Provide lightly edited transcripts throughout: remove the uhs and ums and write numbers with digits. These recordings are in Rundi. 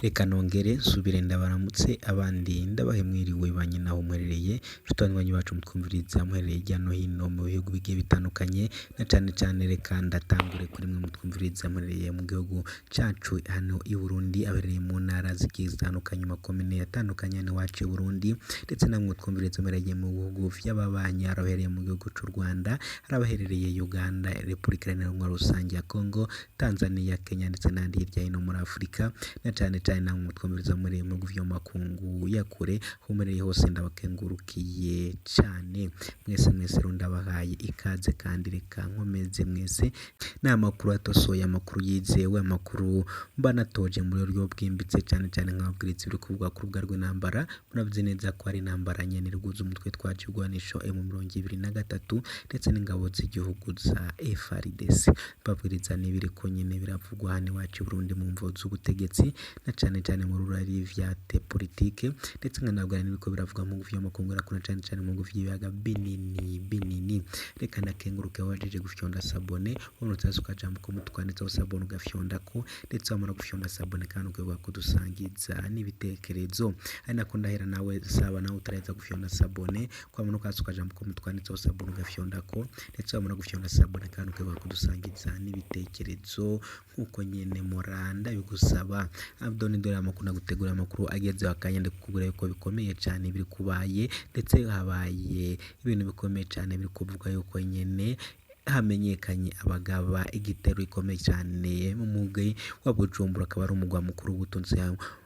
Reka nongere nsubire ndabaramutse abandi ndabahe mwiriwe banye naho muherereye, nshuti banywanyi bacu mutwumviriza muherereye hirya no hino mu bihugu bigiye bitandukanye, na cane cane reka ndatangure kuri mwe mutwumviriza muherereye mu gihugu cacu hano i Burundi, abaherereye mu ntara zigiye zitandukanye, mu makomine atandukanye hano iwacu i Burundi, ndetse namwe mutwumviriza muherereye mu bihugu vy'ababanyi, hari abaherereye mu gihugu c'u Rwanda, hari abaherereye Uganda, Repubulika Iharanira Intwaro Rusangi ya Congo, Tanzania, Kenya ndetse n'ahandi hirya no hino muri Afurika, na cane cane namwe mutwumviriza muri mu bihugu vyo mu makungu ya kure, aho muherereye hose ndabakengurukiye cane. Mwese mwese rero ndabahaye ikaze kandi reka nkomeze mwese, ni amakuru atosoye, amakuru yizewe, amakuru mba natoje mu buryo bwimbitse cane cane nkababwiriza ibiri kuvugwa ku rubuga rw'intambara. Murabizi neza ko ari intambara nyene iri umutwe twaje igwanisho M23 ndetse n'ingabo z'igihugu za FARDC. Mbabwiriza n'ibiriko nyene biravugwa hano iwacu i Burundi mu mvo z'ubutegetsi na cane cane mu rurari vya politike, ndetse nkanabwira n'ibiriko biravugwa mu bihugu vy'amakungu na cane cane mu bihugu vy'ibiyaga binini binini. Reka ndakenguruke wahejeje gufyonda sabone, wonotse hasi ukajambo ko mutwanditseho sabone ugafyondako, ndetse wamara gufyonda sabone kandi ukibuka kudusangiza n'ibitekerezo. Ari nako ndahera nawe saba nawe utaraheza gufyonda sabone, kwamanuka hasi ukajambo ko mutwanditseho sabone ugafyondako, ndetse wamara gufyonda sabone kandi ukibuka kudusangiza n'ibitekerezo nkuko nyene muranda bigusaba. Abdon dore amakuru nagutegura amakuru agezeho akanya ndikukubwira yuko bikomeye cane biri kubaye, ndetse habaye ibintu bikomeye cane biri kuvuga yuko nyene hamenyekanye abagaba igitero gikomeye cane mu mugwi wa Bujumbura, akaba ari umugwa mukuru w'ubutunzi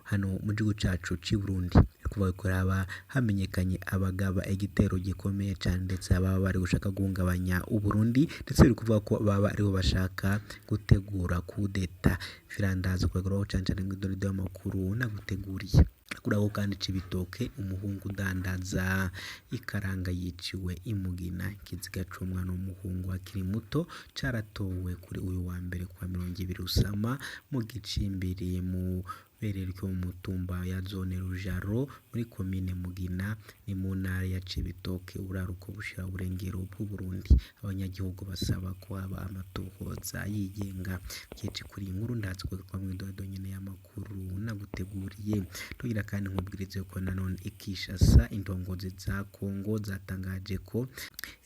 hano mu gihugu cacu c'i Burundi. Kuvuga ko haba hamenyekanye abagaba igitero gikomeye cane, ndetse ababa bari gushaka guhungabanya Uburundi, ndetse biri kuvuga ko baba aribo bashaka gutegura kudeta. Virandaza kugarukaho cane cane mw'idorido y'amakuru naguteguriye. Kuraho kandi Cibitoke, umuhungu udandaza ikaranga yiciwe i Mugina. Ikiziga c'umwana w'umuhungu akiri muto caratowe kuri uyu wa mbere kuwa 20 Rusama mu Gicimbiri mu berere ryo mu mutumba ya zone Rujaro muri komine Mugina, ni mu ntara ya Cibitoke, uburaruko bushira uburengero bw'Uburundi. Abanyagihugu basaba ko haba amatohoza yigenga. Vyinshi kuri iyi nkuru ndazi kugaruka mw'idodo nyene y'amakuru naguteguriye. Tugira kandi nkubwirize ko nanone i Kinshasa indongozi za Congo zatangaje ko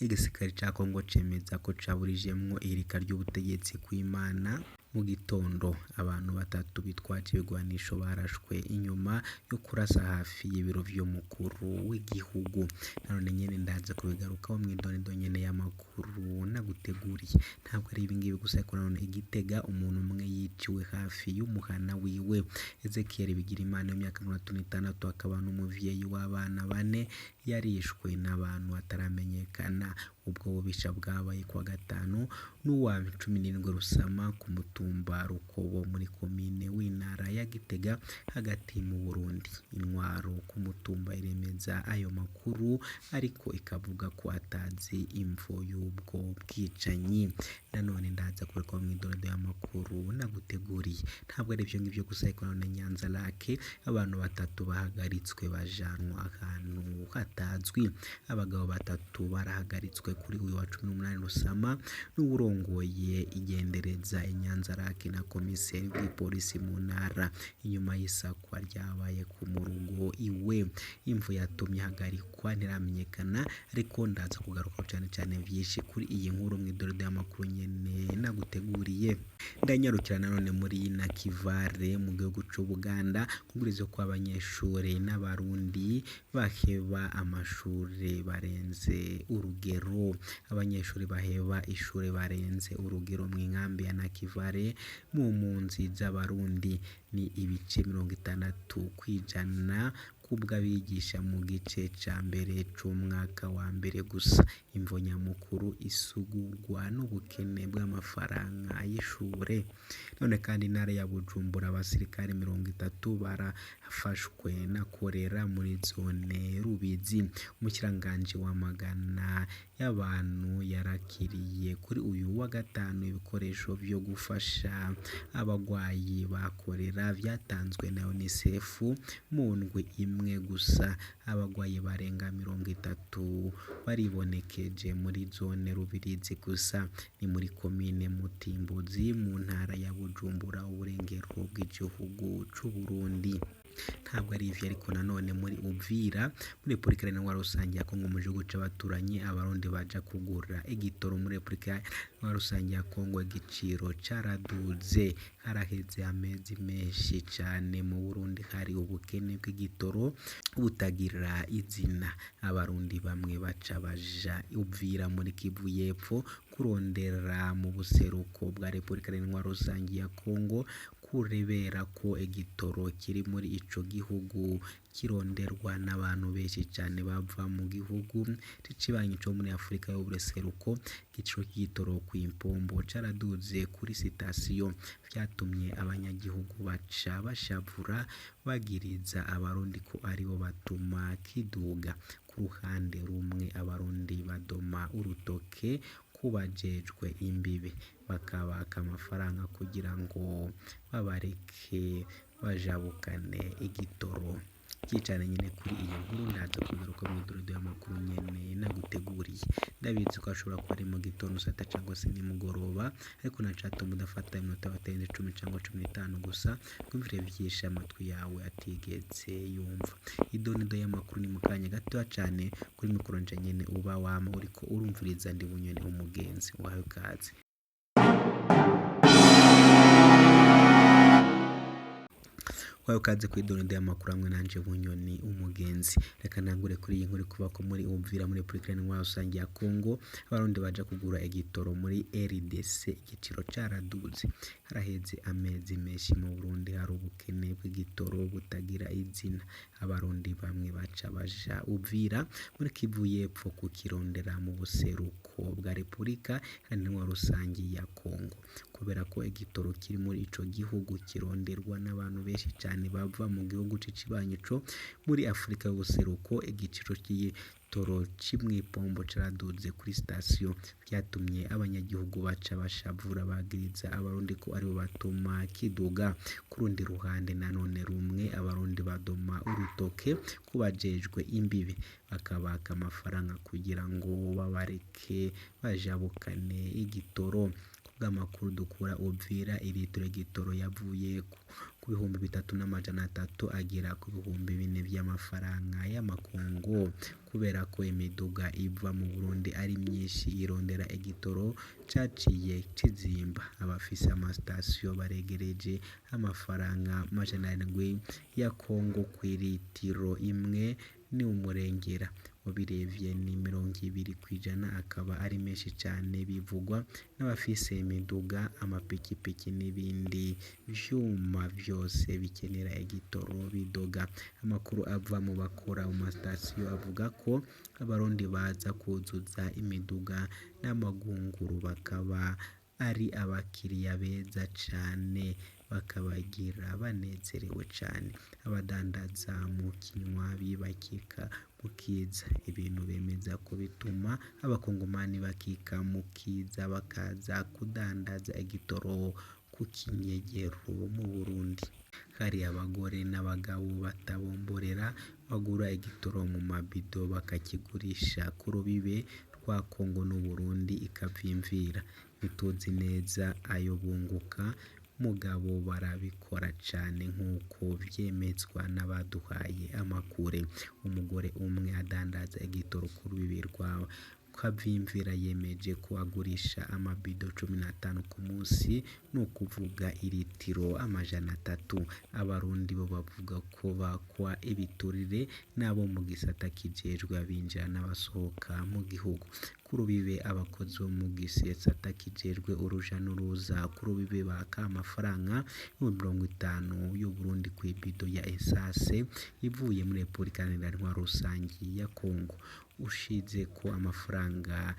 igisirikare ca Congo cemeza ko caburijemwo ihirika ry'ubutegetsi kw'Imana. Mu gitondo abantu batatu bitwaje ibigwanisho barashwe inyuma yo kurasa hafi y'ibiro vy'umukuru w'igihugu. Nanone nyene ndaza kubigarukaho mw'idonido nyene y'amakuru naguteguriye. Ntabwo ari ibingibi gusa, ariko nanone i Gitega umuntu umwe yiciwe hafi y'umuhana wiwe. Ezekiel Bigirimana w'imyaka 36 akaba n'umuvyeyi w'abana bane, yarishwe n'abantu bataramenyekana. Ubwo bubisha bwabaye kuwa gatanu n'uwa 17 Rusama ku mutumba Rukobo muri komine w'intara ya Gitega hagati mu Burundi. Intwaro ku mutumba iremeza ayo makuru ariko ikavuga ko atazi imvo y'ubwo bwicanyi. Nanone ndaza kugaruka mw'idorodo y'amakuru naguteguriye. Ntabwo ari ivyo ngivyo gusa, ariko nanone Nyanza Lake abantu batatu bahagaritswe bajanwa ahantu hatazwi. Abagabo batatu barahagaritswe kuri uyu wa 18 Rusama n'uwurongoye igendereza i Nyanza Lake na komiseri w'ipolisi mu ntara, inyuma y'isakwa ryabaye ku murugo iwe. Imvo yatumye ahagarikwa ntiramenyekana, ariko ndaza kugaruka cane cane vyinshi kuri iyi nkuru mw'idorodo y'amakuru nyene naguteguriye. Ndanyarukira nanone muri Nakivale mu gihugu c'Ubuganda, nkubwirize ko abanyeshure n'abarundi baheba amashure barenze urugero. Abanyeshuri baheba ishure barenze urugero mw'inkambi ya Nakivale mu mpunzi z'abarundi ni ibice 60% kubw'abigisha mu gice ca mbere c'umwaka wa mbere gusa. Imvo nyamukuru isugurwa n'ubukene bw'amafaranga y'ishure. None kandi intara ya Bujumbura abasirikare 30 barafashwe na korera muri zone Rubizi. Umushikiranganji wamagana y'abantu yarakiriye kuri uyu wa gatanu ibikoresho vyo gufasha abagwayi ba korera vyatanzwe na UNICEF mu ndwi imwe gusa. Abagwayi barenga 30 baribonekeje muri zone Rubirizi gusa, ni muri komine Mutimbuzi mu ntara ya Bujumbura, uburengero bw'igihugu c'Uburundi. Ntabwo ari ivyo ariko nanone muri Uvira muri Repubulika Iharanira Rusange ya Kongo mu gihugu c'abaturanyi, abarundi baja kugura igitoro muri Repubulika Iharanira Rusange ya Kongo igiciro caraduze. Haraheze amezi menshi cane mu Burundi hari ubukene bw'igitoro butagira izina. Abarundi bamwe baca baja Uvira muri Kivu y'Epfo kurondera mu buseruko bwa Repubulika Iharanira Rusange ya Kongo kurebera ko igitoro kiri muri ico gihugu kironderwa n'abantu benshi cane bava mu gihugu c'ikibanyi co muri Afrika y'ubuseruko. Igiciro c'igitoro kw'impombo caraduze kuri sitasiyo, vyatumye abanyagihugu baca bashavura bagiriza abarundi ko aribo batuma kiduga. Ku ruhande rumwe abarundi badoma urutoke kubajejwe imbibe, bakabaka amafaranga kugira ngo babareke bajabukane igitoro. Cyicane nyene kuri iyi nkuru ndaza kugaruka mw'idorodo y'amakuru nyene naguteguriye. Ndabizi ko ashobora kuba ari mu gitondo saa sita cangwa se nimugoroba, ariko ntacatuma udafata iminota batarenze 10 cangwa 15 gusa twumvire vyinshi amatwi yawe atigeze yumva. Idonido y'amakuru ni mu kanya gatoya cane kuri mikoro nje nyene uba wama uriko urumviriza ndi Bunyoni umugenzi wawe ikaze. Wawe ukaze kw'idonido y'amakuru hamwe nanje Bunyoni umugenzi. Reka ntangure kuri iyi nkuru kuba ko muri Uvira muri Repubulika Iharanira Rusange ya Kongo abarundi baja kugura igitoro muri RDC igiciro caraduze. Haraheze amezi menshi mu Burundi hari ubukene bw'igitoro butagira izina. Abarundi bamwe baca baja Uvira muri Kivu y'Epfo kukirondera mu buseruko bwa Repubulika Iharanira Rusange ya Kongo, kubera ko igitoro kiri muri ico gihugu kironderwa n'abantu benshi cane bava mu gihugu c'ikibanyi co muri Afrika y'ubuseruko. Igiciro c'igitoro c'imwipombo caraduze kuri sitasiyo, vyatumye abanyagihugu baca bashavura bagiriza abarundi ko aribo batuma kiduga. Ku rundi ruhande nanone rumwe abarundi badoma urutoke kubajejwe imbibe, bakabaka amafaranga kugira ngo babareke bajabukane igitoro. Kubw'amakuru dukura Uvira, iritiro y'igitoro yavuye ku 3,300 agera ku 4,000 vy'amafaranga y'amakongo, kubera ko imiduga iva mu Burundi ari myinshi irondera igitoro caciye kizimba. Abafise amasitasiyo baregereje amafaranga 700 ya Kongo kw'iritiro imwe ni umurengera, ubiravye ni 20%, akaba ari menshi cane bivugwa n'abafise imiduga, amapikipiki n'ibindi vyuma vyose bikenera igitoro bidoga. Amakuru ava mu bakora mu masitasiyo avuga ko abarundi baza kuzuza imiduga n'amagunguru bakaba ari abakiriya beza cane, bakabagira banezerewe cane. Abadandaza mu kinywa bibakika mu kiza, ibintu bemeza ko bituma abakongomani bakika mu kiza bakaza kudandaza igitoro ku kinyegero mu Burundi. Hari abagore n'abagabo batabomborera bagura igitoro mu mabido bakakigurisha ku rubibe rwa Kongo n'Uburundi ikavimvira. Ntituzi neza ayo bunguka, mugabo barabikora cane nk'uko vyemezwa n'abaduhaye amakuru. Umugore umwe adandaza igitoro ku rubibe rwa Kavimvira yemeje ko agurisha amabido 15 ku munsi, nukuvuga iritiro 300. Abarundi bo bavuga ko bakwa ibiturire n'abo mu gisata kijejwe abinjira n'abasohoka mu gihugu. Ku rubibe abakozi bo mu gisata kijejwe uruja n'uruza ku rubibe baka amafaranga 50,000 y'Uburundi kw'ibido ya esase ivuye muri Repubulika Iharanira Rusangi ya Kongo. Ushizeko amafaranga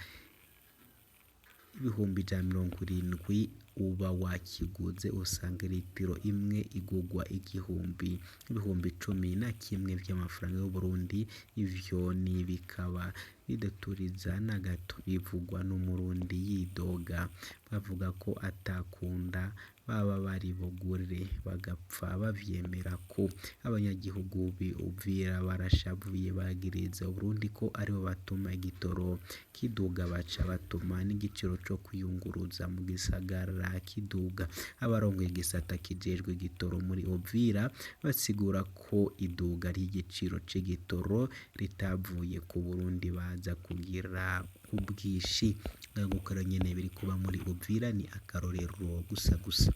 170,000 uba wakiguze, usanga litiro imwe igurwa 11,000 vy'amafaranga y'Uburundi. Ivyo ni bikaba biduturiza na gato, bivugwa n'Umurundi yidoga. Bavuga ko atakunda baba bari bugure bagapfa bavyemera ko abanyagihugu b'Uvira barashavuye bagiriza Uburundi ko aribo batuma igitoro kiduga, baca batuma n'igiciro co kwiyunguruza mu gisagara kiduga. Abarongoye igisata kijejwe igitoro muri Uvira basigura ko iduga ry'igiciro c'igitoro ritavuye ku Burundi baza kugira ubwishi. Ngaho nyene biri kuba muri Uvira ni akarorero gusa gusa.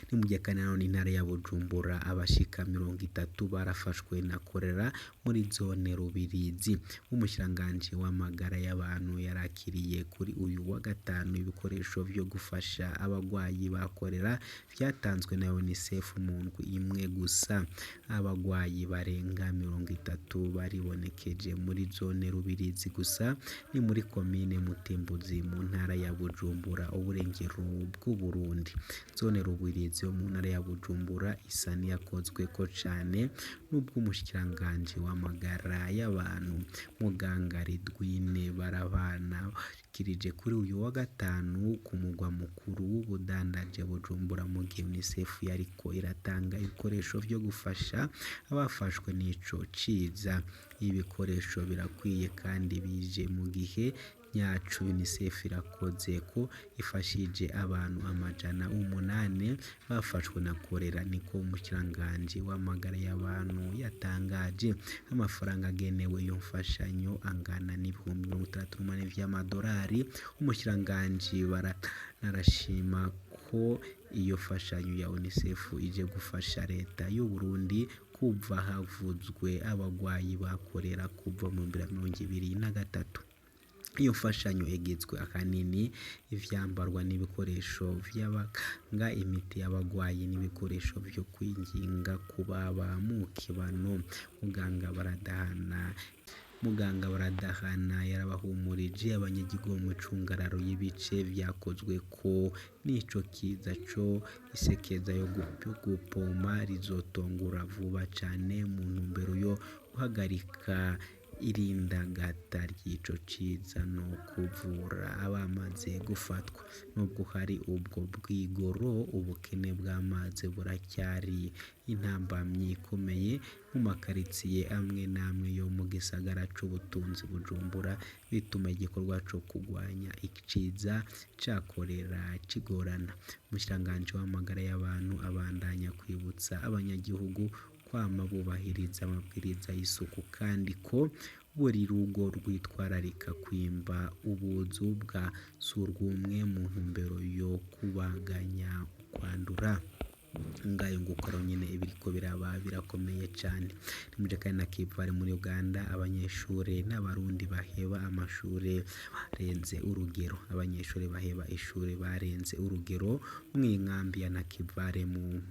Ni mu gihe kandi nanone intara ya Bujumbura abashika 30 barafashwe na korera muri zone Rubirizi. Umushikiranganji w'amagara y'abantu yarakiriye kuri uyu wa gatanu ibikoresho vyo gufasha abagwayi ba korera vyatanzwe na UNICEF mu ndwi imwe gusa. Abagwayi barenga 30 baribonekeje muri zone Rubirizi gusa, ni muri komine Mutimbuzi mu ntara ya Bujumbura, uburengero bw'Uburundi. Zone Rubirizi yo mu ntara ya Bujumbura isa n'iyakozweko cane n'ubw'umushikiranganji w'amagara y'abantu, muganga Ridwine Barabana, yashikirije kuri uyu wa gatanu ku mugwa mukuru w'ubudandaji Bujumbura, mu gihe UNICEF yariko iratanga ibikoresho vyo gufasha abafashwe n'ico ciza. Ibikoresho birakwiye kandi bije mu gihe nyaco. UNICEF irakoze ko ifashije abantu 800 bafashwe na korera, niko umushikiranganji w'amagara y'abantu yatangaje. Amafaranga agenewe iyo mfashanyo angana n'68,000 vy'amadorari. Umushikiranganji arashima ko iyo mfashanyo ya UNICEF ije gufasha leta y'Uburundi kuva havuzwe abagwayi ba korera kuva mu 2023. Iyo mfashanyo igizwe ahanini ivyambarwa n'ibikoresho vy'abaganga, imiti y'abagwayi n'ibikoresho vyo kwinginga kubaba mu kibano. Muganga Baradahana yarabahumurije abanyagihugu bo mu micungararo y'ibice vyakozweko n'ico kiza co isekeza yo gupompa rizotangura vuba cane mu ntumbero yo guhagarika irindagata ry'ico ciza no kuvura abamaze gufatwa. Nubwo hari ubwo bwigoro, ubukene bw'amazi buracyari intambamyi ikomeye mu makaritsiye amwe n'amwe yo mu gisagara c'ubutunzi Bujumbura, bituma igikorwa co kugwanya iciza ca korera kigorana. Umushikiranganji w'amagara y'abantu abandanya kwibutsa abanyagihugu kwama bubahiriza amabwiriza y'isuku, kandi ko buri rugo rwitwararika kwimba ubuzu bwa surwumwe mu ntumbero yo kubaganya ukwandura. Ngayo nguko rero nyene ibiriko biraba birakomeye cane. Ni mu gihe kandi na Kivale muri Uganda abanyeshure n'abarundi baheba amashure barenze urugero. Abanyeshure baheba ishure barenze urugero mw'inkambi ya Nakivale mu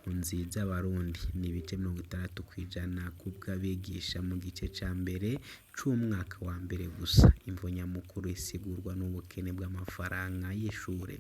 mpunzi z'Abarundi ni ibice 60% kubw'abigisha mu gice ca mbere c'umwaka wa mbere gusa. Imvo nyamukuru isigurwa n'ubukene bw'amafaranga y'ishure.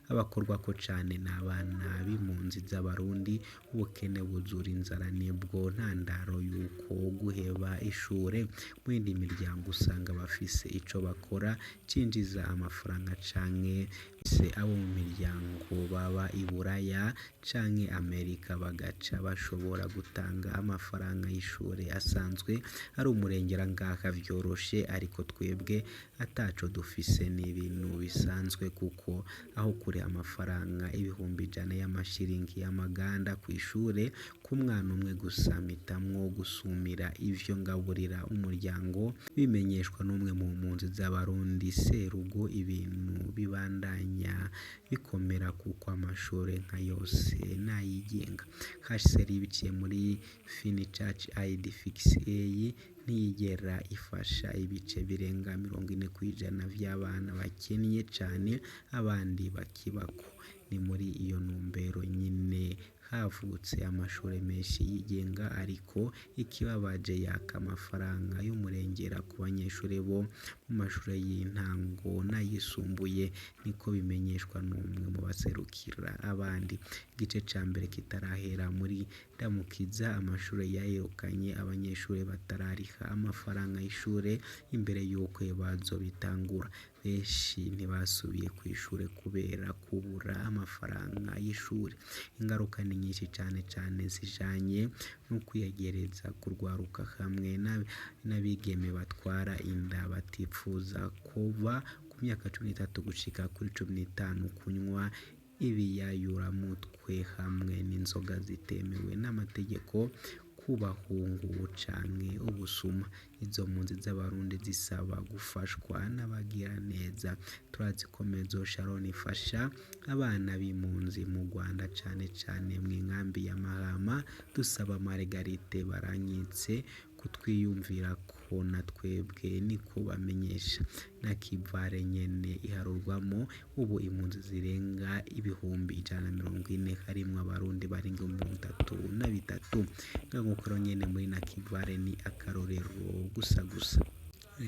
Abakorwako cane n'abana b'impunzi z'Abarundi, ubukene buzura inzara nibwo ntandaro y'uko guheba ishure. Mu yindi miryango usanga bafise ico bakora cinjiza amafaranga canke se abo mu miryango baba i Buraya canke Amerika bagaca bashobora gutanga amafaranga y'ishure asanzwe ari umurengera ngaha vyoroshe, ariko twebwe ataco dufise ni ibintu bisanzwe kuko aho kure amafaranga 100,000 y'amashiringi y'amaganda kw'ishure ku mwana umwe gusa, mpitamwo gusumira ivyo ngaburira umuryango, bimenyeshwa n'umwe mu mpunzi z'Abarundi Serugo. Ibintu bibandanya bikomera kuko amashure nka yose n'ayigenga. HCR biciye muri Finichurch Aid Fix A ntiyigera ifasha ibice birenga 40% vy'abana bakennye cane, abandi bakibako. Ni muri iyo ntumbero nyene Havutse amashure menshi yigenga, ariko ikibabaje yaka amafaranga y'umurengera ku banyeshure bo mu mashure y'intango n'ayisumbuye, niko bimenyeshwa n'umwe mu baserukira abandi. Igice ca mbere kitarahera muri Ndamukiza, amashure yayirukanye abanyeshure batarariha amafaranga y'ishure imbere y'uko ibibazo bitangura. Benshi ntibasubiye kw'ishure kubera kubura amafaranga y'ishure. Ingaruka ni nyinshi cane cane zijanye no kwiyegereza kurwaruka hamwe n'abigeme batwara inda batipfuza kuva ku myaka 13 gushika kuri 15, kunywa ibiyayuramutwe hamwe n'inzoga zitemewe n'amategeko ku bahungu canke ubusuma. Izo mpunzi z'Abarundi zisaba gufashwa n'abagiraneza. Turazi ko Maison Shalom ifasha abana b'impunzi mu Rwanda cane cane mw'inkambi ya Mahama. Dusaba Margarite Barankitse kutwiyumvirako na twebwe, niko bamenyesha. Nakivale nyene iharurwamwo ubu impunzi zirenga 140,000, harimwo Abarundi barenga 33,000. Nk'uko rero nyene muri Nakivale ni akarorero gusa gusa.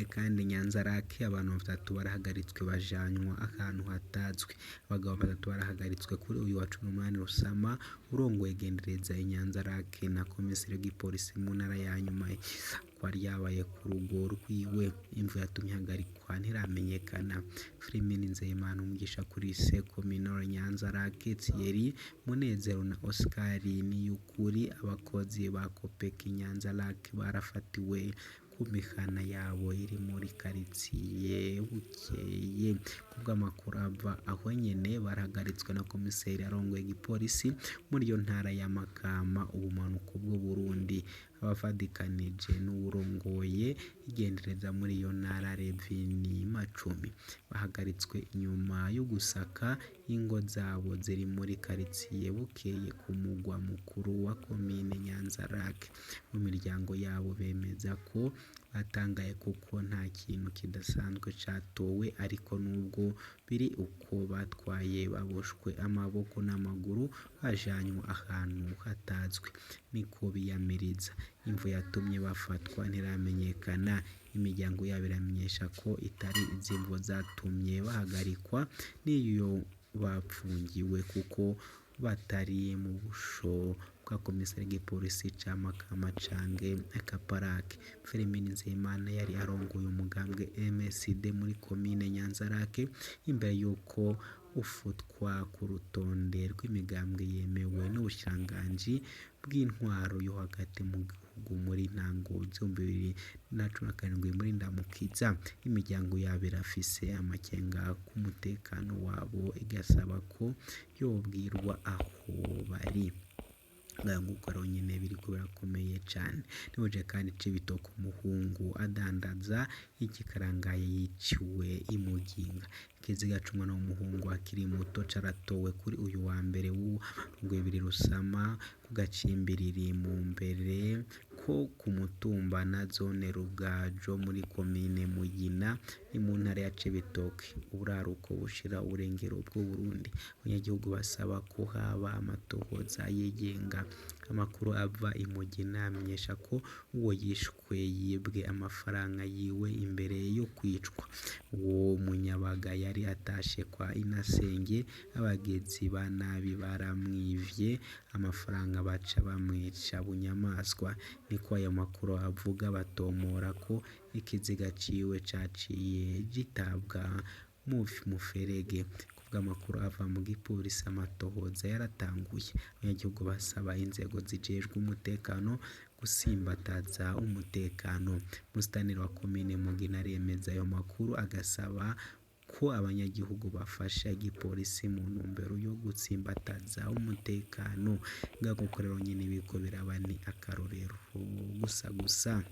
Kandi Nyanza-Lac, abantu batatu barahagaritswe bajanywa ahantu hatazwi. Abagabo batatu barahagaritswe kuri uyu wa 18 Rusama, urongoye igendereza i Nyanza-Lac na komiseri w'igipolisi mu ntara ya nyuma y'isakwa ryabaye ku rugo rwiwe. Imvo yatumye ahagarikwa ntiramenyekana. Firmin Nzeyimana, umwigisha kuri Lycée Communale Nyanza-Lac, Thierry Munezero na Oscar Niyukuri, abakozi ba Copec Nyanza-Lac, barafatiwe ku mihana yabo iri muri karitsiye Bukeye. Kubw'amakuru ava aho nyene, barahagaritswe na komiseri arongoye igipolisi muri iyo ntara ya Makamba, ubumanuko bw'Uburundi, abavadikanije n'uwurongoye igendereza muri iyo ntara Revini Macumi. Bahagaritswe inyuma yo gusaka ingo zabo ziri muri karitsiye Bukeye ku mugwa mukuru wa komine Nyanza-Lac. Mu miryango yabo bemeza ko batangaye kuko nta kintu kidasanzwe catowe, ariko nubwo biri uko batwaye baboshwe amaboko n'amaguru bajanywe ahantu hatazwi, niko biyamiriza. Imvo yatumye bafatwa ntiramenyekana. Imiryango yabo iramenyesha ko itari izi mvo zatumye bahagarikwa n'iyo bapfungiwe, kuko batari mu busho bwa komiseri w'igipolisi ca Makamba canke Kaparake. Firmin Nzeyimana yari arongoye umugambwe MSD muri komine Nyanza-Lac imbere y'uko ufutwa ku rutonde rw'imigambwe yemewe n'ubushikiranganji bw'intwaro yo hagati mu gihugu muri ntango 2017 muri Ndamukiza. Imiryango yabo irafise amakenga k'umutekano wabo, igasaba ko yobwirwa aho bari. Nguko rero nyene biriko birakomeye cane. Nibuje kandi Cibitoke, umuhungu adandaza ikikarangaye yiciwe i Muyinga. Ikiziga c'umwana w'umuhungu akiri muto caratowe kuri uyu wa mbere w'uwa 20 Rusama ku gacimbiriri mu mbere ko ku mutumba na zone Rugajo muri komine Muyina, ni mu ntara ya Cibitoke, uburaruko bushira uburengero bw'Uburundi. Abanyagihugu basaba ko haba amatohoza yigenga. Amakuru ava i Mugina amenyesha ko uwo yishwe yibwe amafaranga yiwe imbere yo kwicwa. Uwo munyabaga yari atashe kwa inasenge, abagizi ba nabi baramwivye amafaranga baca bamwica bunyamaswa, niko ayo makuru avuga. Batomora ko ikiziga ciwe caciye gitabwa mu muferege. Kubw'amakuru ava mu gipolisi, amatohoza yaratanguye. Abanyagihugu basaba inzego zijejwe umutekano gusimbataza umutekano. Musitanteri wa komine Mugina aremeza ayo makuru, agasaba ko abanyagihugu bafasha igipolisi mu ntumbero yo gutsimbataza umutekano. Nguko rero nyene biriko biraba ni akarorero gusa gusa.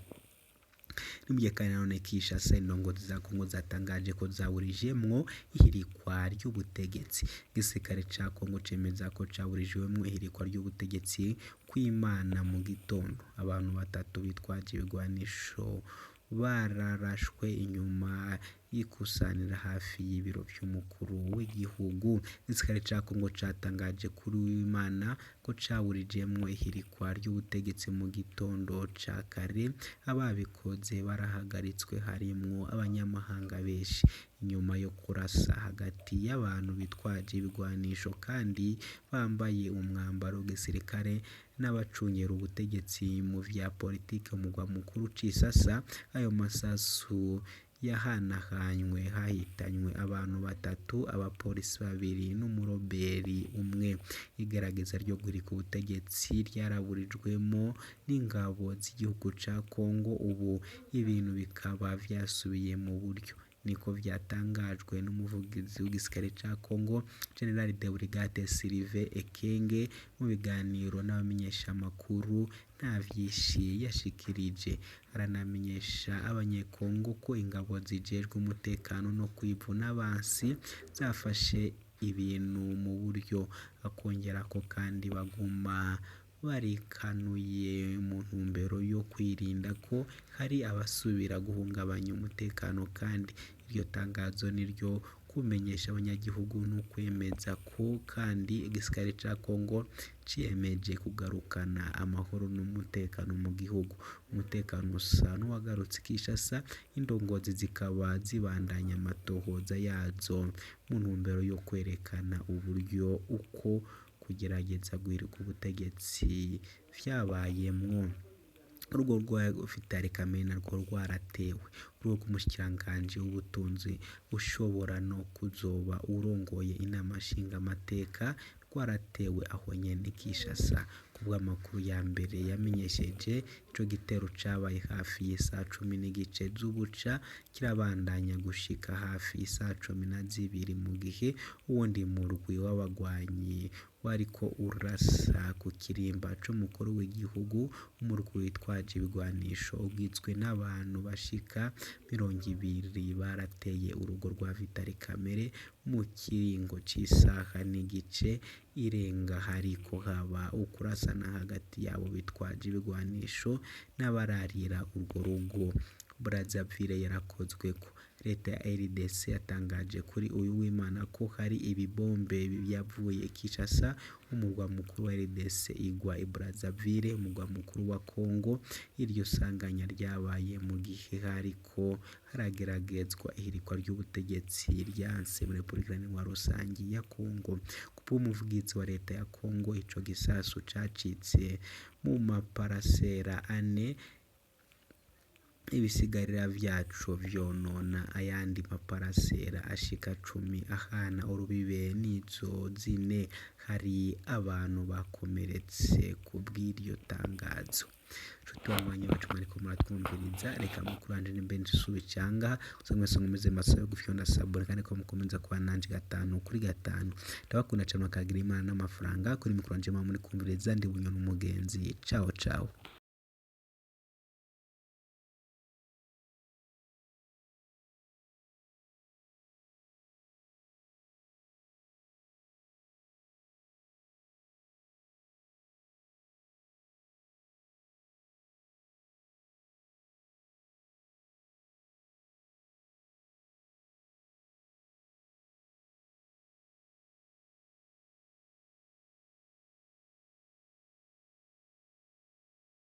Ni kandi nanone Kinshasa, indongozi za Kongo zatangaje ko zaburijemwo ihirikwa ry'ubutegetsi. Igisirikare ca Kongo cemeza ko caburijwemwo ihirikwa ry'ubutegetsi kw'Imana mu gitondo. Abantu batatu bitwaje ibigwanisho Bararashwe inyuma y'ikusanira hafi y'ibiro vy'umukuru w'igihugu. Igisirikare ca Kongo catangaje kuri Uwimana ko caburijemwo ihirikwa ry'ubutegetsi mu gitondo ca kare. Ababikoze barahagaritswe, harimwo abanyamahanga benshi, inyuma yo kurasa hagati y'abantu bitwaje ibigwanisho kandi bambaye umwambaro w'igisirikare n'abacungera ubutegetsi mu vya politike mu mugwa mukuru Cisasa. Ayo masasu yahanahanywe, hahitanywe abantu batatu, abapolisi babiri n'umuroberi umwe. Igerageza ryo guhirika ubutegetsi ryaraburijwemo n'ingabo z'igihugu ca Kongo, ubu ibintu bikaba vyasubiye mu buryo, niko vyatangajwe n'umuvugizi w'igisirikare ca Kongo, General de Brigade Sylvain Ekenge, mu biganiro n'abamenyeshamakuru. Nta vyinshi yashikirije. Aranamenyesha abanyekongo ko ingabo zijejwe umutekano no kwivuna abansi zafashe ibintu mu buryo, akongerako kandi baguma barikanuye mu ntumbero yo kwirinda ko hari abasubira guhungabanya umutekano. Kandi iryo tangazo niryo kumenyesha abanyagihugu no kwemeza ko kandi igisirikare ca Kongo ciyemeje kugarukana amahoro n'umutekano mu gihugu. Umutekano usa n'uwagarutse i Kinshasa, indongozi zikaba zibandanya amatohoza yazo mu ntumbero yo kwerekana uburyo uko kugerageza guhirika ubutegetsi vyabayemwo. Urugo rwa Vital Kamerhe narwo rwaratewe. Urugo rw'umushikiranganji w'ubutunzi ushobora no kuzoba urongoye inama nshingamateka rwaratewe aho nyene i Kinshasa. Kubw'amakuru ya mbere yamenyesheje, ico gitero cabaye hafi y'isaha 10:30 z'ubuca, kirabandanya gushika hafi isaha 12, mu gihe uwundi murwi w'abagwanyi wariko urasa ku kirimba c'umukuru w'igihugu. Umurwi witwaje ibigwanisho ugizwe n'abantu bashika 20 barateye urugo rwa Vital Kamerhe mu kiringo c'isaha n'igice irenga, hariko haba ukurasana hagati yabo bitwaje ibigwanisho n'abararira urwo rugo. Brazzaville yarakozweko. Leta ya RDC yatangaje kuri uyu Wimana ko hari ibibombe vyavuye i Kinshasa, umurwa mukuru wa RDC, igwa i Brazzaville, umurwa mukuru wa Kongo. Iryo sanganya ryabaye mu gihe hariko harageragezwa ihirikwa ry'ubutegetsi ryanse muri Repubulika Iharanira Rusangi ya Kongo. Kubw'umuvugizi wa leta ya Kongo, ico gisasu cacitse mu maparasera ane, ibisigarira vyaco vyonona ayandi maparasera ashika 10 ahana urubibe n'izo zine. Hari abantu bakomeretse kubw'iryo tangazo. Nshuti banywanyi bacu mwariko muratwumviriza, reka mukuru wanje nimbe nsubicanga gusa mwese nkomeze mbasabe gufyonda sabone, kandi ko mukomeza kuba nanje gatanu kuri gatanu. Ndabakunda cane, makagira Imana n'amafaranga. Kuri mikoro wanje muri kumviriza ndi Bunyoni Umugenzi. Ciao ciao.